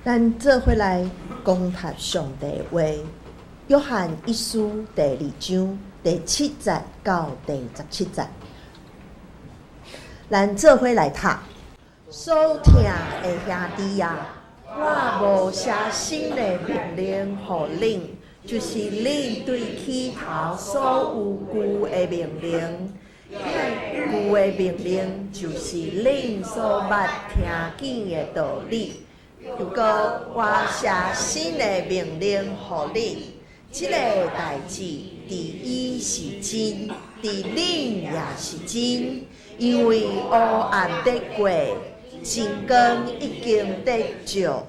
咱做伙來講讀上帝話，約翰一書第二章第七節到第17節。咱做伙來讀。所疼的兄弟啊，我無寫新的命令予恁，就是恁對起頭所有舊的命令。彼舊的命令就是恁所捌聽見的道理。不過我寫新的命令予恁，這個代誌佇伊是真，佇恁也是真，因為黑暗得過，真光已經得照。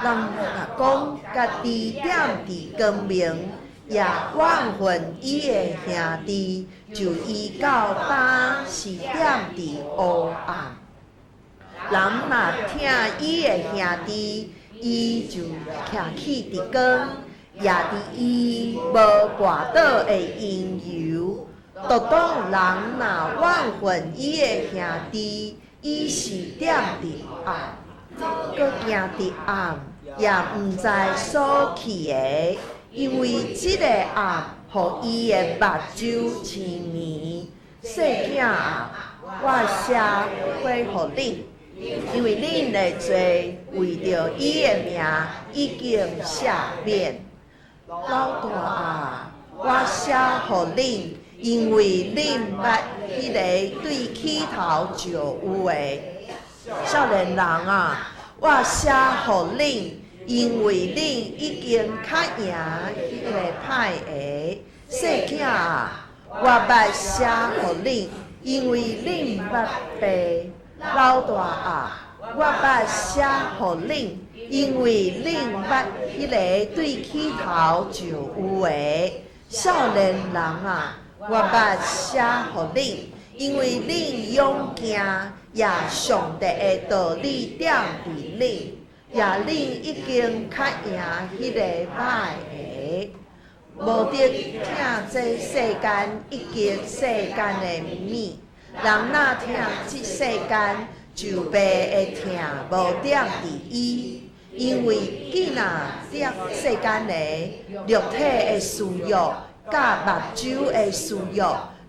人若講家己踮佇光明，也怨恨伊的兄弟，就依到今是踮佇黑暗。人若疼伊的兄弟，伊就徛起佇光，也佇伊無跋倒的因由。獨當人若怨恨伊的兄弟，伊是踮佇暗，閣行佇暗，也毋知所去的，因為這个暗予伊的目睭青盲。細囝啊，我寫批予恁，因為恁的罪為著伊的名已經赦免。老大啊，我寫予恁，因為恁捌彼个對起頭就有的。少年人啊，我寫予恁，因為恁已經較贏彼个歹的。細囝啊，我捌寫予恁，因為恁捌爸。老大啊，我捌寫予恁，因為恁捌彼个對起頭就有的。少年人啊，我捌寫予恁，因為恁勇健，也上帝的道理踮佇恁，也恁已經較贏彼个歹的。無得疼這世間以及世間的物。人若疼這世間，就爸的疼無踮佇伊。因為囝若得世間的，肉體的私欲、佮目睭的私欲、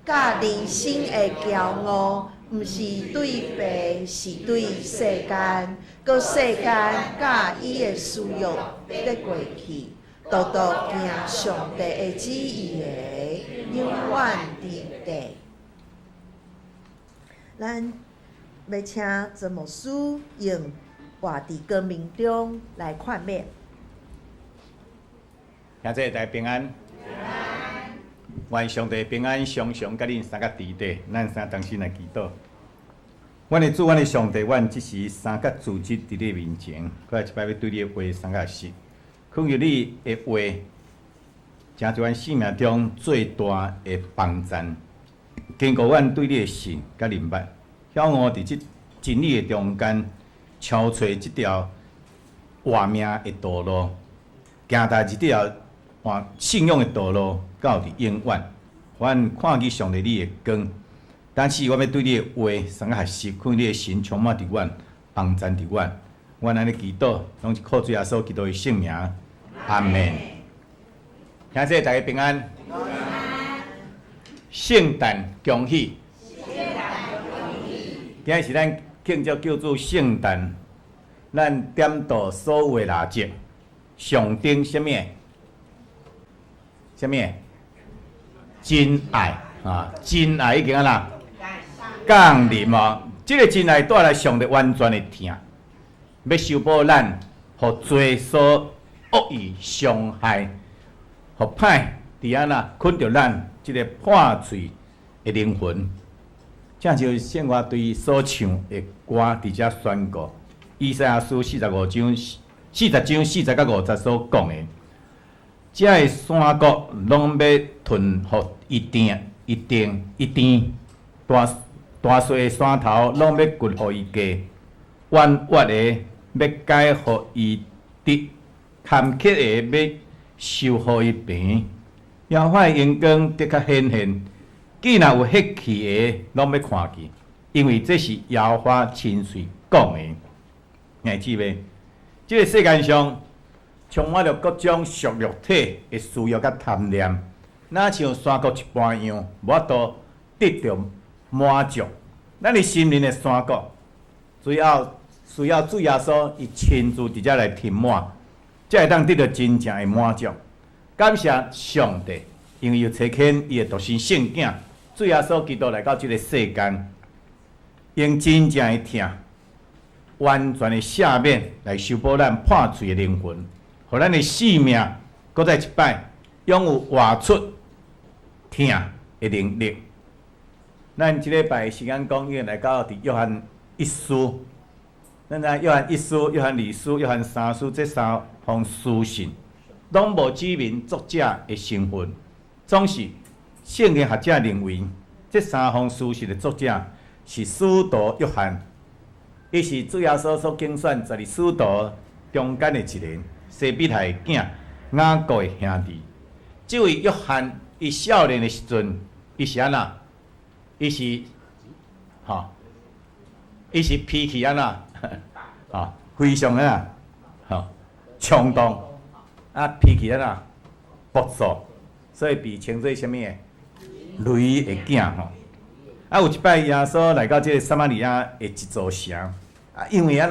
佮人生的驕傲，毋是對爸，是對世間。閣世間佮伊的私欲得過去，獨獨行上帝的旨意的，永遠佇地。咱欲請曾牧師用活佇光明中來勸勉。兄弟大家平安。願上帝平安常常佮恁三个佇底，咱三同心來祈禱。阮的主，阮的上帝，阮這時三個組織佇你面前，閣來一擺欲對你的話三個學習，懇求你的話，成做阮生命中最大的幫贊，堅固阮對你的信佮認捌，曉我佇這真理的中間，尋揣這條活命的道路，行在這條活信仰的道路，到佇永遠。阮看見上帝你的光，但是我欲對你的話三個學習，看你的神充滿佇阮，幫贊佇阮。阮按呢祈禱，攏是靠主耶穌基督的聖名，阿門。兄弟大家平安。聖誕恭喜！今日是咱慶祝救主聖誕，咱點著所有的蠟燭，象徵啥物？啥物？真愛啊！真愛已經按怎降臨哦！這个真愛帶來上帝完全的疼，欲修補咱，予罪所惡意傷害，予歹佇按怎困著咱這个破碎的靈魂。正像聖樂隊所唱的歌，佇遮宣告，以賽亞書45章40章40到50所講的，這个山谷攏欲吞予伊定，伊定伊甜，大大細的山頭攏欲掘予伊低，彎彎的欲改予伊直，坎曲的欲修予伊平。耶和華的榮光的確顯現，見若有血氣的，攏欲看見，因為這是耶和華親喙講的。兄弟姊妹，這个世間上充滿著各種屬肉體的私欲佮貪念，若像山谷一般樣，無法度得著滿足。咱的心靈的山谷，需要主耶穌伊親自佇遮來填滿，才會當得著真正的滿足。感謝上帝，因為有差遣伊的獨生聖囝主耶穌基督來到這个世間，用真正的疼，完全的赦免來修補咱破碎的靈魂，予咱的生命閣再一擺擁有活出疼的能力。咱這禮拜時間講，已經來到佇約翰一書。咱知約翰一書、約翰二書、約翰三書這三封書信，攏無指明作者的身份，總是聖經學者認為，這三封書信的作者是使徒約翰，伊是主耶穌所揀選十二使徒中間的一个，西庇太的囝雅各的兄弟。這位約翰，伊少年的時陣，伊是按怎？伊是，吼，伊是脾氣按怎？吼，非常按怎？吼，衝動，啊，脾氣按怎？暴躁，所以被稱做啥物的？雷的囝吼。啊，有一擺耶穌來到這个撒瑪利亞的一座城，啊，因為按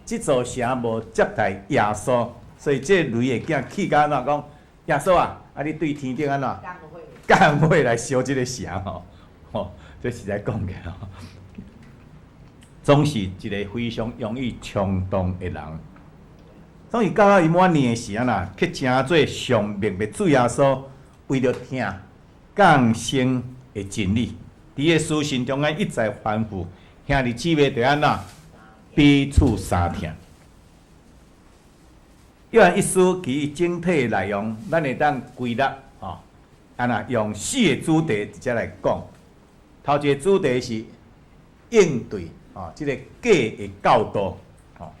怎？這座城無接待耶穌，所以這雷的囝氣甲按怎講？耶穌啊，啊你對天頂按怎？降火來燒這个城吼，吼，這實在講起來吼，總是一个非常容易衝動的人。所以到伊滿年的時按怎，卻成做上明白主耶穌為著疼降生的真理。佇伊書信中間一再反覆，兄弟姊妹著按怎彼此相疼。約翰一書其整體內容，咱會當歸納吼，按怎用四个主題直接來講。頭一个主題是應對吼，這个假的教導吼。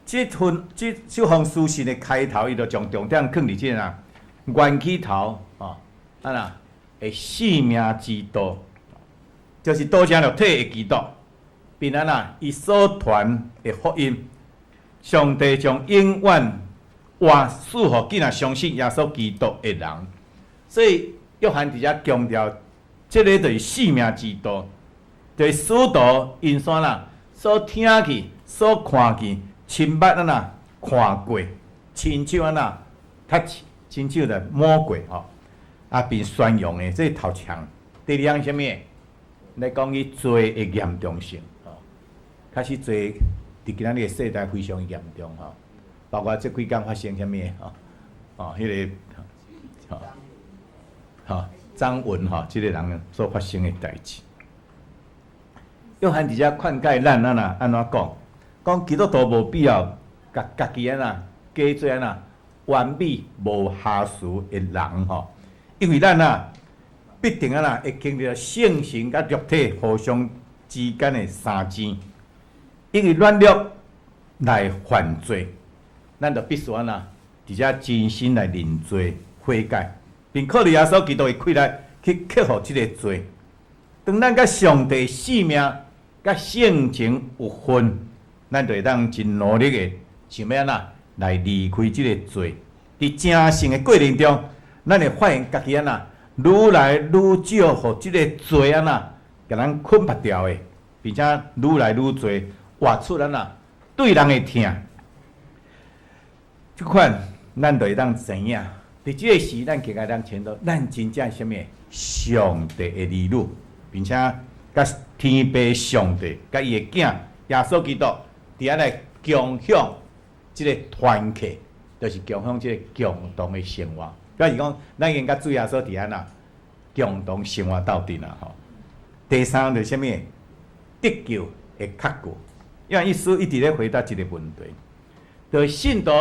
這份這這封書信的開頭，伊就將重點放佇這个啊源起頭吼，按怎的性命之道，就是道成肉體的基督，並按怎伊所傳的福音，上帝將永遠活賜予囝仔相信耶穌基督的人。所以約翰佇遮強調，這个就是性命之道，就是使徒𪜶啥啦所聽見、所看見、親目按怎看過、親手按怎 touch、親手來摸過吼，啊，並宣揚的，這是頭一項。第二項啥物？來講伊罪的嚴重性吼，確實罪佇今仔日个世代非常嚴重吼，包括這幾工發生啥物吼，哦，彼个吼，吼張文吼，這个人所發生的代誌。約翰佇遮勸誡咱按怎按怎講？講基督徒無必要共家己按怎假做按怎完美無瑕疵的人吼，因為咱啊必定按怎會經歷聖神佮肉體互相之間的相爭，因為軟弱來犯罪，咱就必須按怎佇遮真心來認罪悔改，並靠著耶穌基督的氣力去克服這个罪。當咱佮上帝性命佮性情有份，咱就會當真努力的想欲按怎來離開這个罪。佇成聖的過程中，咱會發現家己按怎愈來愈少，予這个罪按怎共咱捆縛牢的，並且愈來愈濟活出按怎對人的疼。這款咱就會當知影，佇這个時，咱更加當清楚，咱真正是啥物上帝的兒女，並且佮天父上帝佮伊的囝耶穌基督佇遐來共享這个團契，就是共享這个共同的生活。表示講，咱已經佮主耶穌佇遐啦，共同生活鬥陣啦吼。第三就是啥物？得救的確據。約翰一書一直咧回答這个問題，就是信徒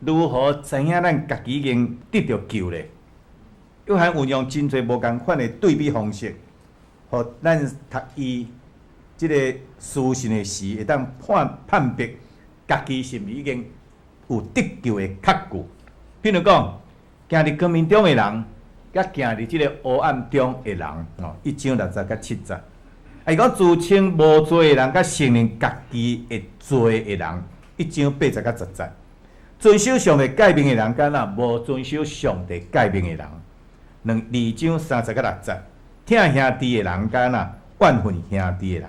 如何知影咱家己已經得著救咧？約翰運用真濟無仝款的對比方式，予咱讀伊這个書信的時，會當判別家己是毋是已經有得救的確據。譬如講，行佇光明中的人，佮行佇這个黑暗中的人，哦，一章六節佮七節。啊，伊講自稱無罪的人，佮承認家己會罪的人，一章八節佮十節。遵守上帝誡命的人，佮若無遵守上帝誡命的人，二章三節佮六節。疼兄弟的人，佮若怨恨兄弟的人，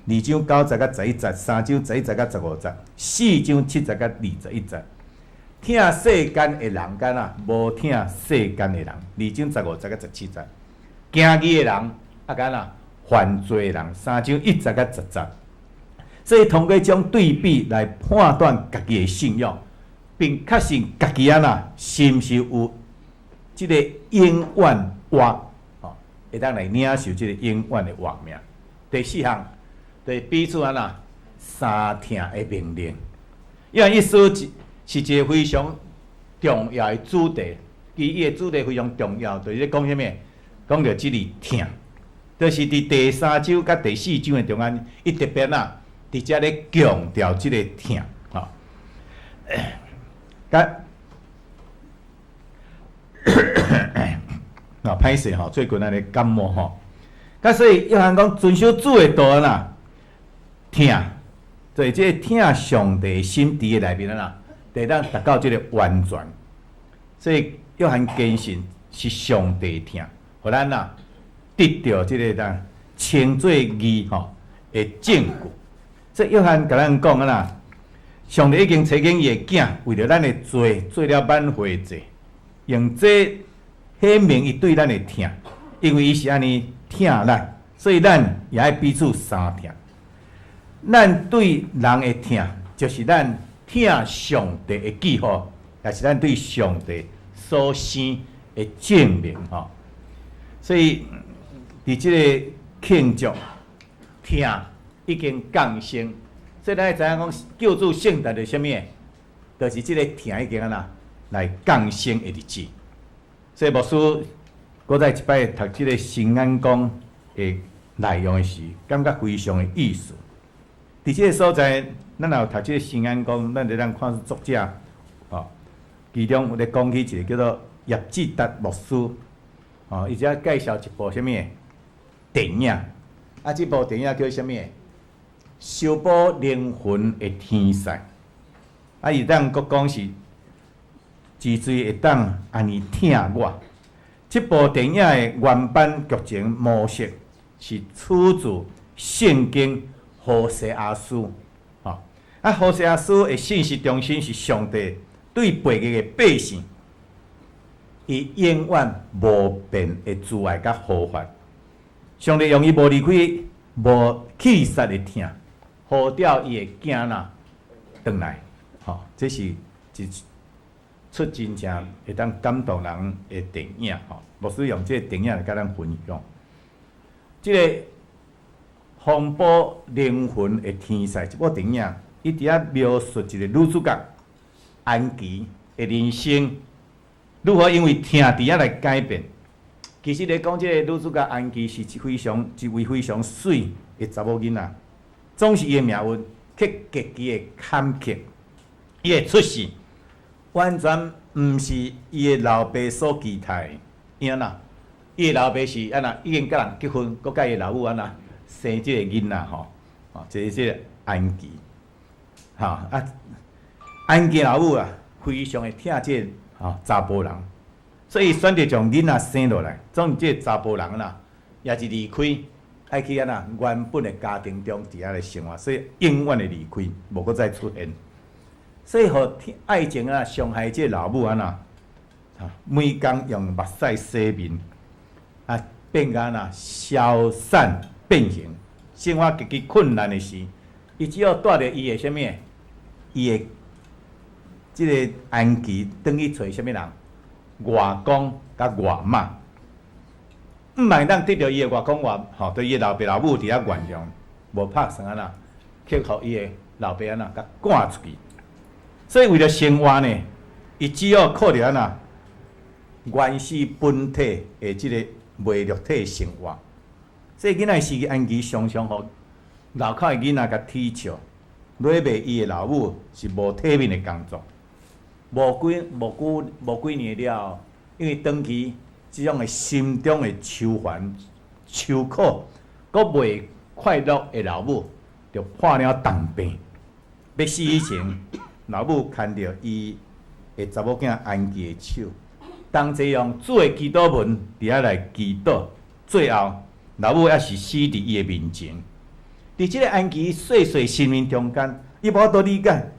二章九節佮十一節，三章十一節佮十五節，四章七節佮二十一節。疼世間的人，佮若無疼世間的人，二章十五節佮十七節。行義的人，啊，佮若犯罪的人，三章一節佮十節。所以通過這種對比來判斷家己的信仰，並確信家己按怎是毋是有這个永遠活，吼，會當來領受這个永遠的活命。第四項，就是彼此按怎相疼的命令。約翰一書是一个非常重要的主題，其伊的主題非常重要，就是咧講啥物？講著這个疼，就是佇第三章佮第四章的中間，伊特別啊，佇遮咧強調這个疼，吼。佮，啊，歹勢吼，最近按呢感冒吼。佮所以約翰講遵守主的道啦，疼，就是這个疼上帝心佇的內面啦，會當達到這个完全。所以約翰堅信是上帝疼，予咱啊得著這个呾稱做義吼的證據。所以約翰共咱講啊，上帝已經差遣伊的囝，為著咱的罪做了挽回祭，用這顯明伊對咱的疼，因為伊是按呢疼咱，所以咱也愛彼此相疼。咱對人的疼，就是咱疼上帝的記號，也是咱對上帝所生的證明吼。所以，佇這个慶祝疼已經降生，所以咱會知影講救主聖誕是啥物？就是這个疼已經按怎來降生的日子。所以牧師閣再一擺讀這个新眼光的內容的時，感覺非常的意思。佇這个所在，咱若有讀這个新眼光，咱就當看出作者，吼，其中有咧講起一个叫做葉志達牧師，吼，伊遮介紹一部啥物電影，啊，這部電影叫啥物？修補靈魂的天使，啊，伊當閣講是，之罪會當按呢疼我。這部電影的原版劇情模式是出自聖經何西阿書，吼，啊，何西阿書的信息中心是上帝對背逆的百姓，伊永遠無變的慈愛佮呼喚。上帝用伊無離開、無棄殺的疼，呼召伊的囝仔轉來，吼，這是一出真正會當感動人的電影，吼。牧師用這个電影來佮咱分享，這个風暴靈魂的天使這部電影，伊佇遐描述一个女主角安琪的人生，如何因為疼佇遐來改變。其實咧講，這个女主角安琪是非常一位非常媠的查某囡仔，總是伊的命運去極其的坎坷。伊的出世完全毋是伊的老爸所期待的，伊按怎？伊的老爸是按怎？已經佮人結婚，閣佮伊老母按怎生這个囡仔吼？哦，這個安琪，吼啊，安琪老母啊，非常會疼這个吼查埔人，所以選擇將囡仔生落來，總是這个查埔人啦，也是離開，愛去按怎原本的家庭中佇遐來生活，所以永遠的離開，無閣再出現。所以，予愛情啊傷害這个老母按怎？每工用目屎洗面，啊，變甲按怎消散變形，生活極其困難的時，伊只要帶著伊的啥物？伊的這个安琪轉去揣啥物人？外公佮外媽，毋會當得著伊的外公外吼，對伊的老爸老母佇遐原諒，無拍算按怎，去予伊的老爸按怎共趕出去。所以為著生活呢，伊只好靠著按怎原始本體的這个袂肉體生活。所以囡仔時期安琪常常予樓跤的囡仔共恥笑，落尾伊的老母是無體面的工作。無幾年了後，因為長期這種的心中的愁煩、愁苦，閣袂快樂的老母，就患了重病。欲死以前，老母牽著伊的查某囝安琪的手，同齊用主的祈禱文佇遐來祈禱。最後，老母也是死佇伊的面前。佇這个安琪細細生命中間，伊無法度理解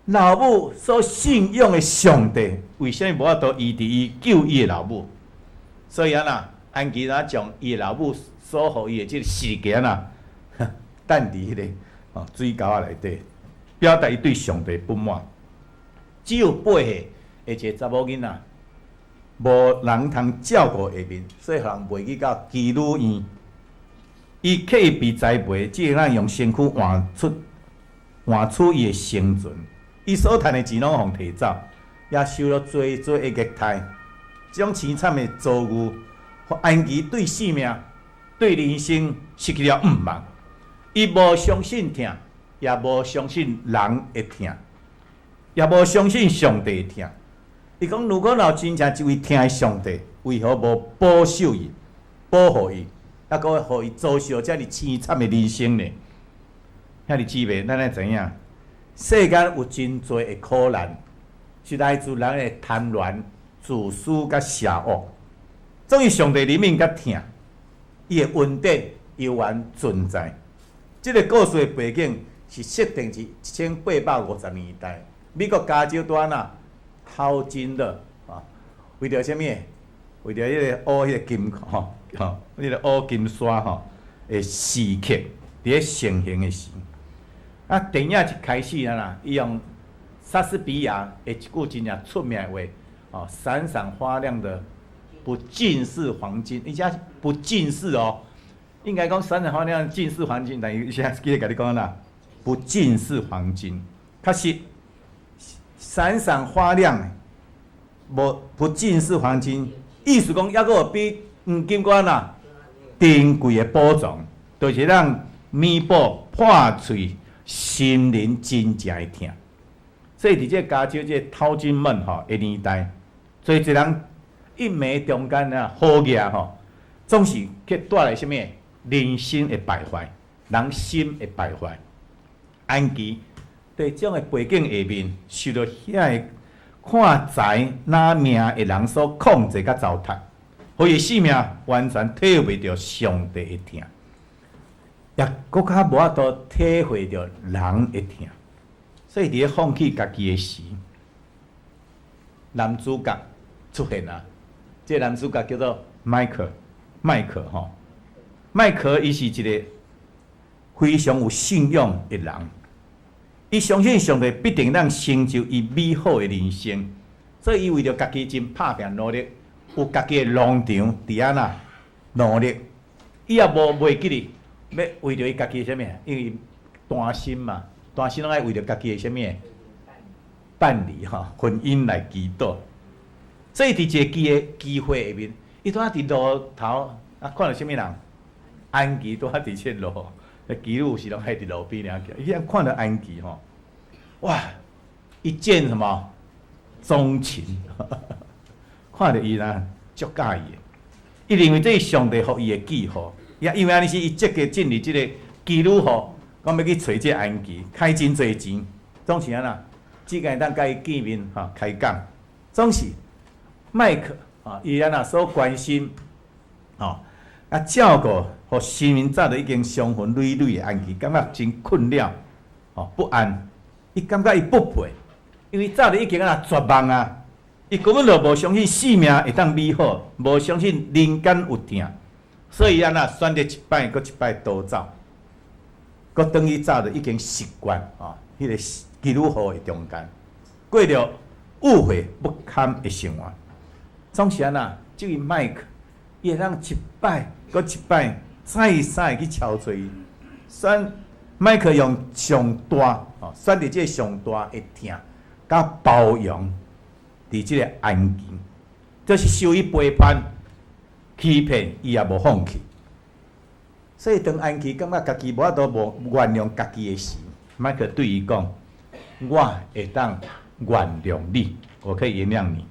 老母所信仰的上帝，為啥物無法度醫治伊救伊的老母？所以按怎，安琪若將伊的老母所予伊的這个十字架按怎，擲佇彼个水溝仔內底，表達伊對上帝不滿。只有8歲的一个查某囡仔，無人通照顧下面，所以予人賣去到妓女院。伊刻意被栽培，只會當用身軀換取伊的生存。伊所趁的錢攏予人提走，也受了濟濟的虐待。這種淒慘的遭遇，予安琪對性命、對人生失去了向望。伊無相信疼，也無相信人會疼，也無相信上帝會疼。伊講：如果若有真正一位疼的上帝，為何無保守伊、保護伊，猶閣予伊遭受遮爾淒慘的人生呢？兄弟姊妹，咱愛知影，世間有真濟的苦難，是來自人的貪戀、自私佮邪惡。總是上帝憐憫佮疼，伊的恩典猶原存在。這个故事的背景是設定佇1850年代，美國加州拄按怎淘金熱啊？為著啥物？為著彼个挖彼个金吼吼，彼个挖金沙吼的時刻，佇咧盛行的時。啊，電影一開始啊啦，伊用莎士比亞的一句真正出名的話，哦，閃閃發亮的不盡是黃金，伊遮不盡是哦，應該講閃閃發亮盡是黃金，但伊現在記得共你講啦，不盡是黃金，確實閃閃發亮，無不盡是黃金，意思講猶閣有比黃金閣按怎珍貴的寶藏，就是咱彌補破碎心靈真正的疼。所以佇這个加州這个淘金夢吼的年代，濟濟人一暝中間啊好額吼，總是去帶來啥物？人生的敗壞，人心的敗壞。安琪佇這種的背景下面，受著遐个看財若命的人所控制佮糟蹋，予伊的性命完全體會袂著上帝的疼，也閣較無法度體會著人的疼。所以佇咧放棄家己的時，男主角出現啊！這个男主角叫做邁克，邁克吼，邁克伊是一个非常有信仰的人，伊相信上帝必定能成就伊美好的人生，所以伊為著家己真拍拚努力，有家己的農場佇遐呐努力，伊也無袂記哩，欲為著伊家己的啥物？因為單身嘛，單身攏愛為著家己的啥物伴侶吼，婚姻來祈禱。所以佇一個機會下面，伊拄仔佇路頭啊，看著啥物人？安琪拄仔佇這路，妓女有時攏愛佇路邊爾行。伊遐看著安琪吼，哇！一見什麼鍾情，看著伊啦，足佮意的。伊認為這是上帝予伊的記號，也因為按呢是伊積極進入這个妓女號，講欲去揣這安琪，開真濟錢，總是按怎，只會當佮伊見面吼開講，總是麥克啊，伊按怎所關心，吼啊照顧，予生命早就已經傷痕累累的安琪，感覺真困擾，吼不安。伊感覺伊不配，因為早就已經按怎絕望啊！伊根本就無相信生命會當美好，無相信人間有疼，所以按怎選擇一擺閣一擺逃走，閣轉去早就已經習慣啊，彼个妓女號的中間，過著污穢不堪的生活。總是按怎，這位麥克，伊會當一擺閣一擺，再三的去敲揣伊，選麥克用上大吼，選擇這个上大的疼佮包容，佇這个安琪，就是受伊背叛、欺騙，伊也無放棄。所以當安琪感覺家己無法度無原諒家己的時，麥克對伊講：我會當原諒你，我可以原諒你。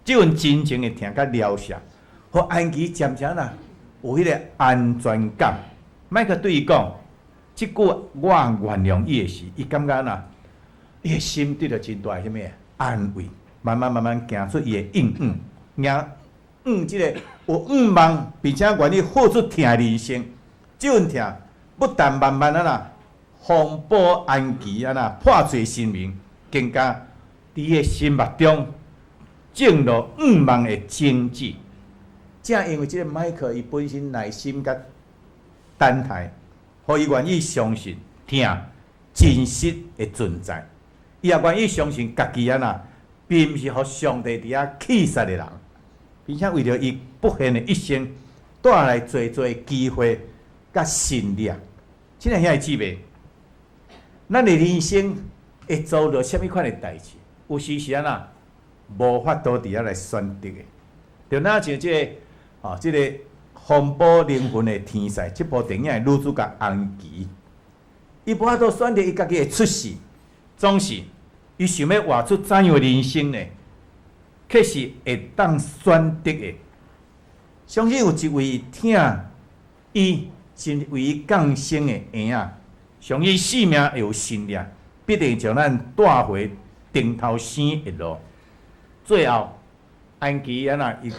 這份真情的疼佮療赦，予安琪漸漸啊有彼个安全感。麥克對伊講這句我原諒你的時，伊感覺按怎？伊的心得著真大的啥物安慰，慢慢慢慢行出伊的應允，行向這个有向望，並且願意付出疼的人生。這份疼不但慢慢啊啦，豐補安琪啊啦，破碎心靈，更加佇伊的心目中種落向望的種子。正因為這個邁克伊本身內心佮等待，予伊願意相信疼真實的存在，伊也願意相信家己啊啦，並毋是予上帝佇遐棄殺的人，並且為著伊不幸的一生帶來濟濟機會佮信念。親愛兄弟姊妹，咱的人生會遭到啥物款的代誌？有時是按怎無法度佇遐來選擇的，就若像這個。哦，這个風暴靈魂的天使，這部電影的女主角安琪，伊無法度選擇伊家己的出世，總是伊想欲活出怎樣的人生呢？卻是會當選擇的。相信有一位疼伊，甚至為伊降生的嬰仔，相信生命會有神力，必定將咱帶回頂頭生的路。最後，安琪按怎伊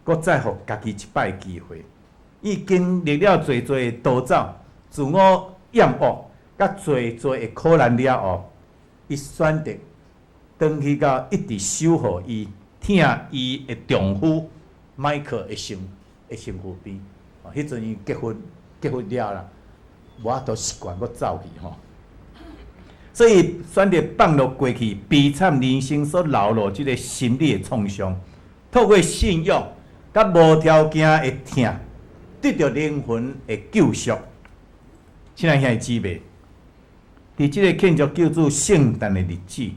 閣再予家己一擺機會，伊經歷了濟濟的逃走、自我厭惡，佮濟濟的苦難了後，伊選擇轉去到一直守護伊、疼伊的丈夫邁克的身軀邊。哦，彼陣伊結婚結婚了啦，無法度習慣閣走去吼，所以選擇放落過去悲慘人生所留落這个心理的創傷，透過信仰佮無條件的疼，得著靈魂的救贖。親愛兄弟姊妹，佇這個慶祝救主聖誕的日子，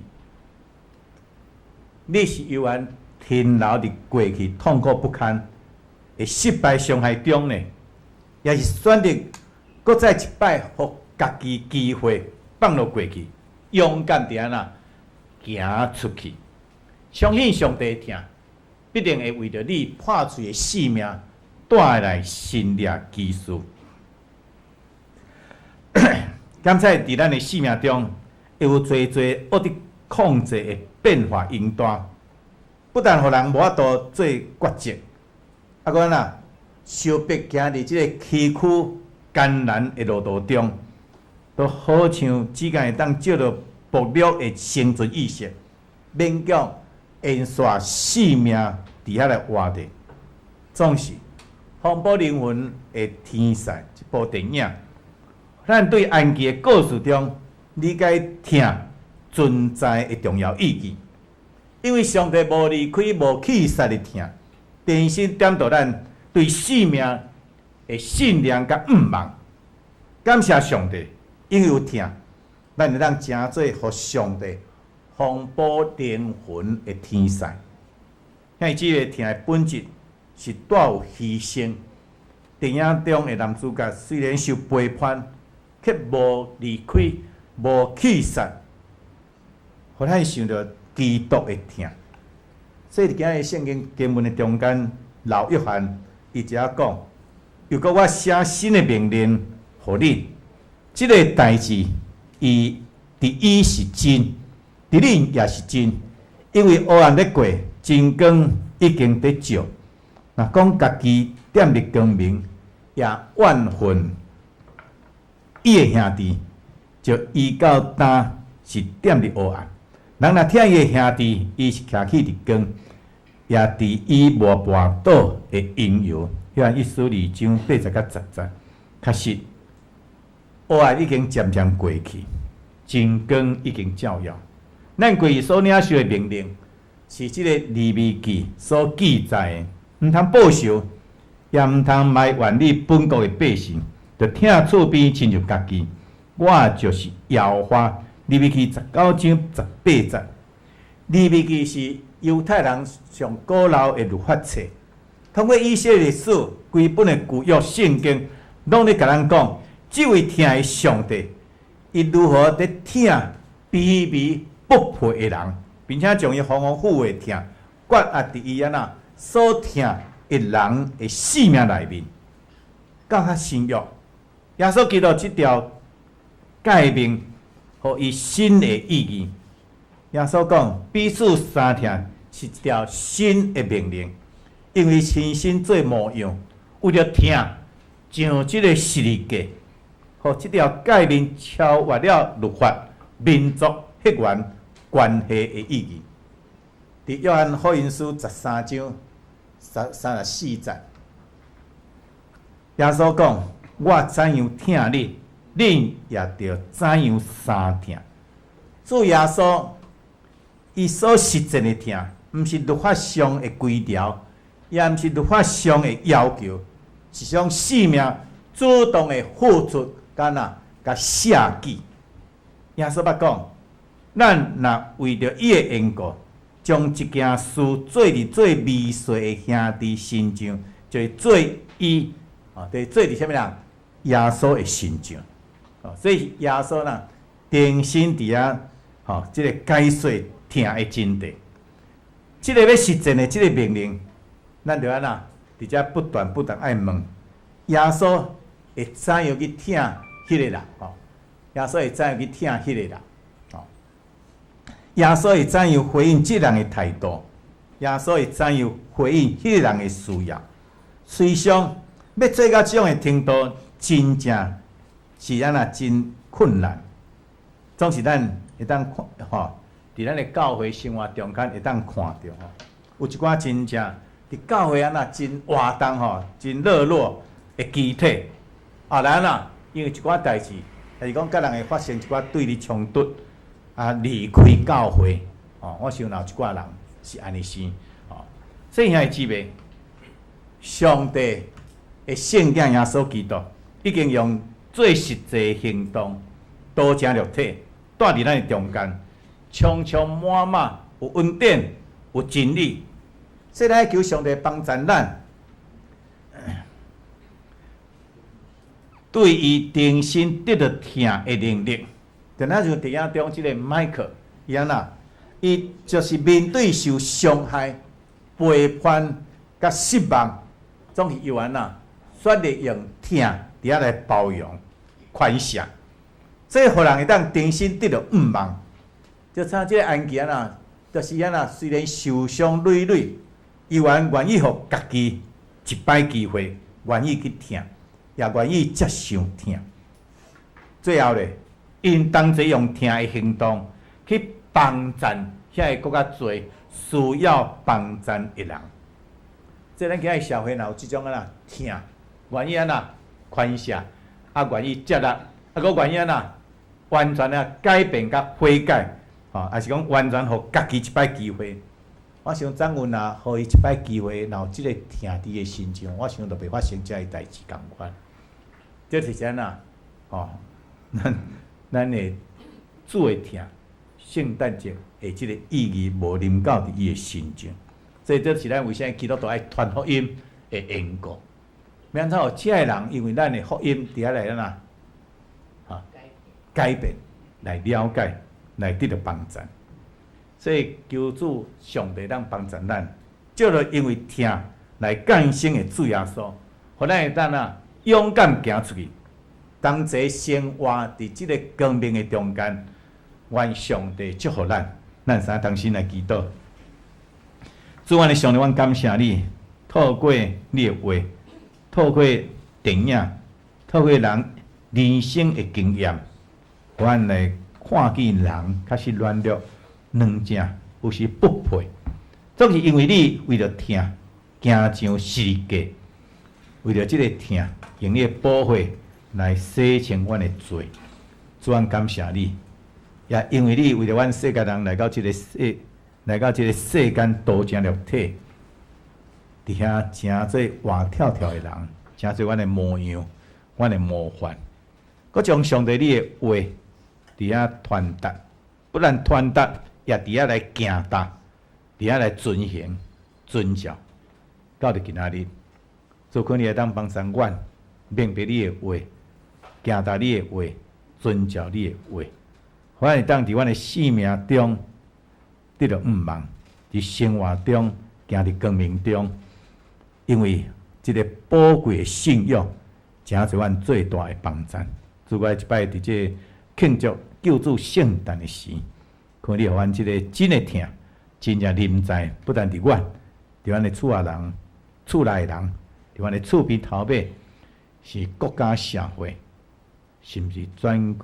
你是猶原停留佇過去痛苦不堪的失敗傷害中呢，抑是選擇閣再一擺予家己機會放落過去，勇敢地按怎行出去，相信上帝的疼，必定會為著你破碎的生命帶來新的奇事。感謝佇咱的生命中，會有濟濟無得控制的變化影單，不但予人無法度做抉擇，啊，閣按怎相逼行佇這个崎嶇艱難的路途中，都好像只敢會當借著薄弱的生存意識，勉強延續性命佇遐來活著。總是風暴靈魂的天使這部電影，咱對安琪的故事中理解疼存在的重要意義。因為上帝無離開、無棄殺的疼，重新點著咱對生命的信念佮向望。感謝上帝，因為有疼，咱會當成做予上帝豐補靈魂的天使。兄弟姊妹，疼的本質是帶有犧牲。電影中的男主角雖然受背叛，卻無離開、無棄殺，予咱想著基督的疼。所以佇今日聖經經文的中間，老約翰伊這講：又閣我寫新的命令予恁，這个代誌，伊佇伊是真，佇恁也是真，因為黑暗咧過，真光已經佇照。若講家己踮佇光明，也怨恨伊的兄弟，就伊到今是踮佇黑暗。人若疼伊的兄弟，伊是徛起佇光，也佇伊無跋倒的緣由。約翰一書二章八節佮十節，確實黑暗已經漸漸過去，真光已經照耀。咱過去所領受的命令，是這个利未記所記載的，毋通報仇，也毋通埋怨你本國的百姓，著疼厝邊親像家己。我就是耶和華。利未記19章18節，利未記是猶太人上古老的律法冊，通過以色列歷史，規本的舊約聖經，攏咧共咱講，這位疼的上帝，伊如何佇疼卑微不配的人，並且將伊豐豐富富的疼，灌壓佇伊按怎所疼的人的性命內面。到較新約，耶穌基督這條誡命，予伊新的意義。耶穌講，彼此相疼是一條新的命令，因為親身做模樣，為著疼上這個十字架，予這條誡命超越了律法、民族、血緣關係的意義。佇約翰福音書13章34節，耶穌講：我怎樣疼恁，恁也著怎樣相疼。主耶穌伊所實踐的疼，毋是律法上的規條，也毋是律法上的要求，是用生命主動的付出，佮哪佮捨己。耶穌捌講：咱若為著伊的緣故，將這件事做佇最微細的兄弟身上，就是做伊，哦，就是做佇啥物人？耶穌的身上。哦，所以耶穌啦，重新佇遐，吼，這个解說疼的真諦。這个欲實踐的這个命令，咱著按怎？佇遮不斷不斷愛問耶穌會怎樣去疼彼個人？吼，耶穌會怎樣去疼彼個人？吼，耶穌會怎樣回應這人的態度？耶穌會怎樣回應彼個人的需要？雖然欲做到這種的程度，真正是按怎真困難。總是咱會當看吼，佇咱的教會生活中間會當看著吼，有一寡真正佇教會按怎真活動吼，真熱絡的肢體，啊，來按怎？因為一寡代誌，抑是講佮人會發生一寡對立衝突，啊，離開教會，吼，我想若有一寡人是按呢想，吼，所以兄弟姊妹，上帝的聖子耶穌基督已經用最實際行動，道成肉體，蹛佇咱的中間，充充滿滿有恩典，有真理。所以咱求上帝幫助咱，對伊重新得著疼的能力。就若像電影中這個邁克，伊按怎？伊就是面對受傷害、背叛佮失望，總是猶按怎選擇用疼佇遐來包容、寬赦，所以予人會當重新得著向望。就像這個安琪按怎，就是按怎，雖然受傷累累，猶原願意予家己一擺機會，願意去疼，也願意接受疼。最後咧，𪜶同齊用疼的行動去幫贊遐个閣較濟需要幫贊的人。這咱今日社會若有這種按怎疼，願意按怎寬赦，啊願意接納，啊閣願意按怎完全啊改變佮悔改，吼，抑是講完全予家己一擺機會。我想張文若予伊一擺機會，若有這個疼佇伊的身上，我想就袂發生這个代誌仝款。這就是按怎，吼，咱咱的主的疼，聖誕節的這個意義無臨到佇伊的身上，所以這是咱為啥物基督徒愛傳福音的緣故。欲按怎予這个人，因為咱的福音佇遐來按怎，哈，改變，來了解，來得著幫助。所以求主上帝當幫助咱，藉著因為疼來降生的主耶穌，予咱會當啊勇敢行出去，同齊生活佇這个光明的中間。願上帝祝福咱，咱三同心來祈禱。主，阮的上帝，阮感謝你，透過你的話，透過電影，透過人人生的經驗，阮來看見人確實軟弱、軟正，有時不配，總是因為你為著疼，行上十字架，為著這个疼，用你的寶血來洗清阮的罪。主，阮感謝你，也因為你為著阮世界人來到這个世，來到這个世間道成肉體，佇遐成做活跳跳的人，成做阮的模樣，阮的模範，閣將上帝你的話佇遐傳達，不但傳達，也佇遐來行踏，佇遐來遵行、遵照，到佇今仔日，主求你會當幫助阮明白你的話，行踏你的話，遵照你的話，予咱會當佇阮的生命中得著向望，佇生活中行佇光明中，因為這个寶貴的信仰，成做阮最大的幫贊。主，我一擺佇這慶祝救主聖誕的時，看你予阮這个真的疼，真正臨在，不但佇阮，佇阮的厝仔人、厝內的人，佇阮的厝邊頭尾，是國家社會，甚至全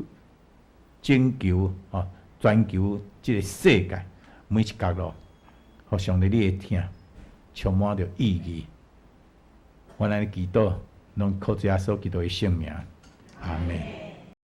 全球吼，全球這个世界每一角落，予上帝你的疼充滿著意義。阮按呢祈禱，攏靠主耶穌基督的聖名，阿門。